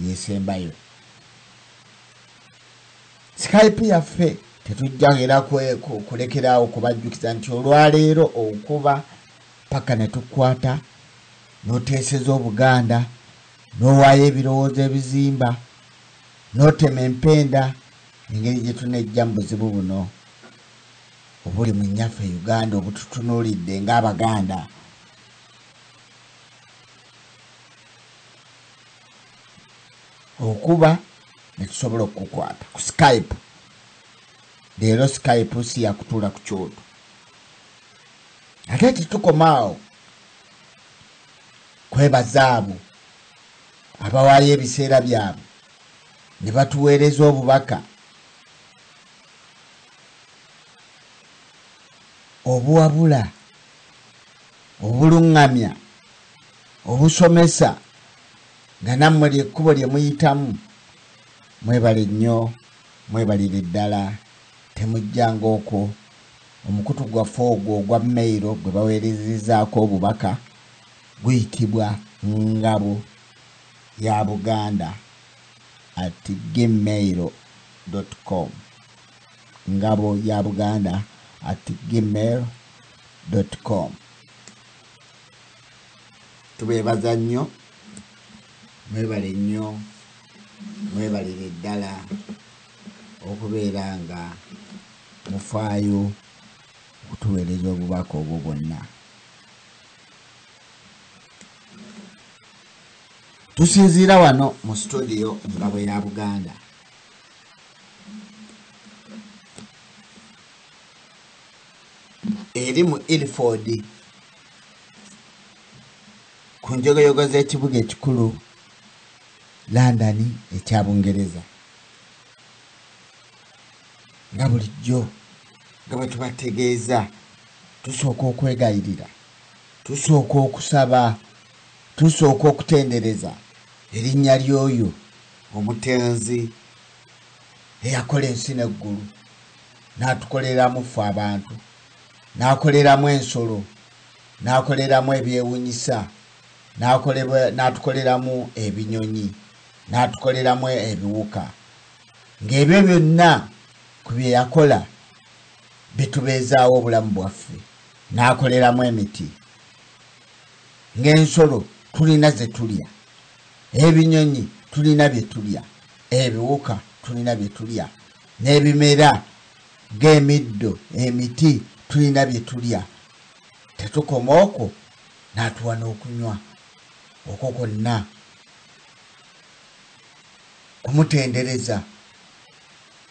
Yesembayo Skype yaffe tetujja era kulekeraawo kubajjukiza nti olwaleero okuba paka ne tukwata n'oteeseza Obuganda, n'owaayo ebirowoozo ebizimba, n'otema empenda engeri gye tunejja mu buzibu buno obuli mu nnyaffe Uganda obututunuulidde ng'Abaganda. Okuba ne tusobola okukukwata ku Skype. Leero Skype si yakutuula ku kyoto. Ate tetukoma awo kwebaza abo abawaayo ebiseera byabwe ne batuweereza obubaka obuwabula, obuluŋŋamya, obusomesa nga nammwe ly'ekkubo lye muyitamu. Mwebale nnyo, mwebalire ddala, temujjanga okwo. Omukutu gwaffe ogwo ogwa meyiro gwe baweerezezaako obubaka guyitibwa ngabo ya Buganda at gmail com, ngabo ya Buganda at gmail com. Tubeebaza nnyo, mwebale nnyo, mwebalire ddala okubeera nga mufaayo okutuweereza obubaka obwo bwonna. Tusinziira wano mu studio Ngabo ya Buganda. Eri mu Ilford ku njogoyogo z'ekibuga ekikulu London ekya Bungereza. Nga bulijjo nga bwe tubategeeza, tusooka okwegayirira, tusooka okusaba, tusooka okutendereza erinnya ly'oyo omutenzi eyakola ensi n'eggulu, n'atukoleramu ffe abantu, n'akoleramu ensolo, n'akoleramu ebyewunyisa, n'atukoleramu ebinyonyi, n'atukoleramu ebiwuka. Ng'ebyo byonna ku bye yakola bitubeezaawo obulamu bwaffe, n'akoleramu emiti. Ng'ensolo tulina ze tulya, ebinyonyi tulina bye tulya, ebiwuka tulina bye tulya, n'ebimera ng'emiddo, emiti tulina bye tulya. Tetukoma okwo, n'atuwa n'okunywa okwo kwonna kumutendereza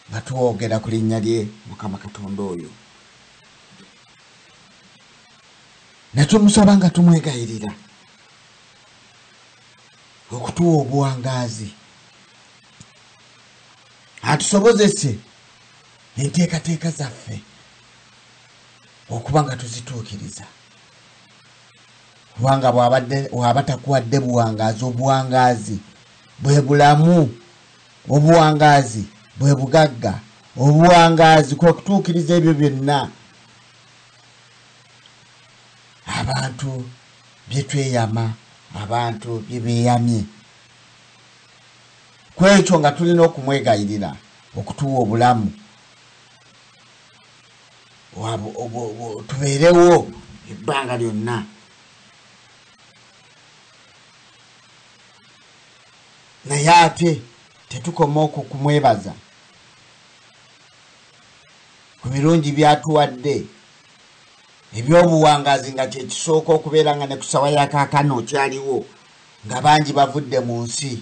nga twogera ku linnya lye Mukama Katonda oyo. Ne tumusaba nga tumwegayirira okutuwa obuwangaazi, atusobozese enteekateeka zaffe okuba nga tuzituukiriza. Kubanga bw'aba takuwadde buwangaazi, obuwangaazi bwe bulamu, obuwangaazi bwe bugagga, obuwangaazi kwe kutuukiriza ebyo byonna abantu bye tweyama, abantu bye beeyamye. Ku ekyo nga tulina okumwegayirira okutuwa obulamu, tubeerewo ebbanga lyonna. Naye ate tetukoma okwo kumwebaza ku birungi by'atuwadde eby'obuwangaazi, nga kye kisooka okubeera nga ne ku ssawa ya kaakano okyaliwo, nga bangi bavudde mu nsi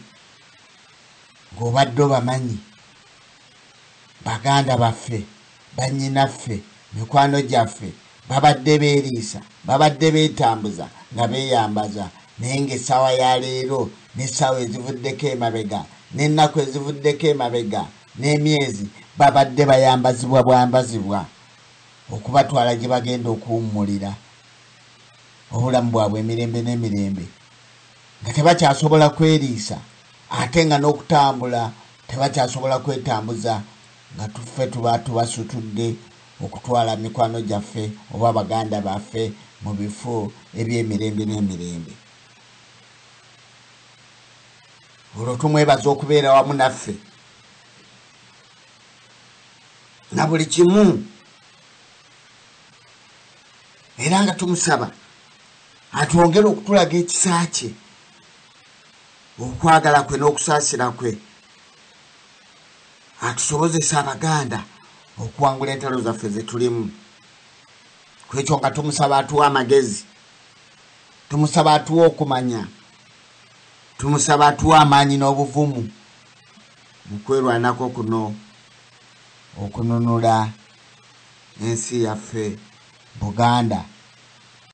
ng'obadde obamanyi, baganda baffe, bannyinaffe, mikwano gyaffe, babadde beeriisa, babadde beetambuza nga beeyambaza, naye ng'essaawa ya leero n'essaawa ezivuddeko emabega n'ennaku ezivuddeko emabega n'emyezi babadde bayambazibwa bwambazibwa okubatwala gye bagenda okuwummulira obulamu bwabwe emirembe n'emirembe, nga tebakyasobola kweriisa, ate nga n'okutambula tebakyasobola kwetambuza, nga tuffe tuba tubasutudde okutwala mikwano gyaffe oba baganda baffe mu bifo eby'emirembe n'emirembe. Olwo tumwebaza okubeera wamu naffe na buli kimu, era nga tumusaba atwongere okutulaga ekisa kye, okwagala kwe n'okusaasira kwe, atusobozesa Abaganda okuwangula entalo zaffe ze tulimu. Ku ekyo nga tumusaba atuwe amagezi, tumusaba atuwe okumanya, tumusaba atuwe amaanyi n'obuvumu mu kwerwanako kuno okununula ensi yaffe Buganda.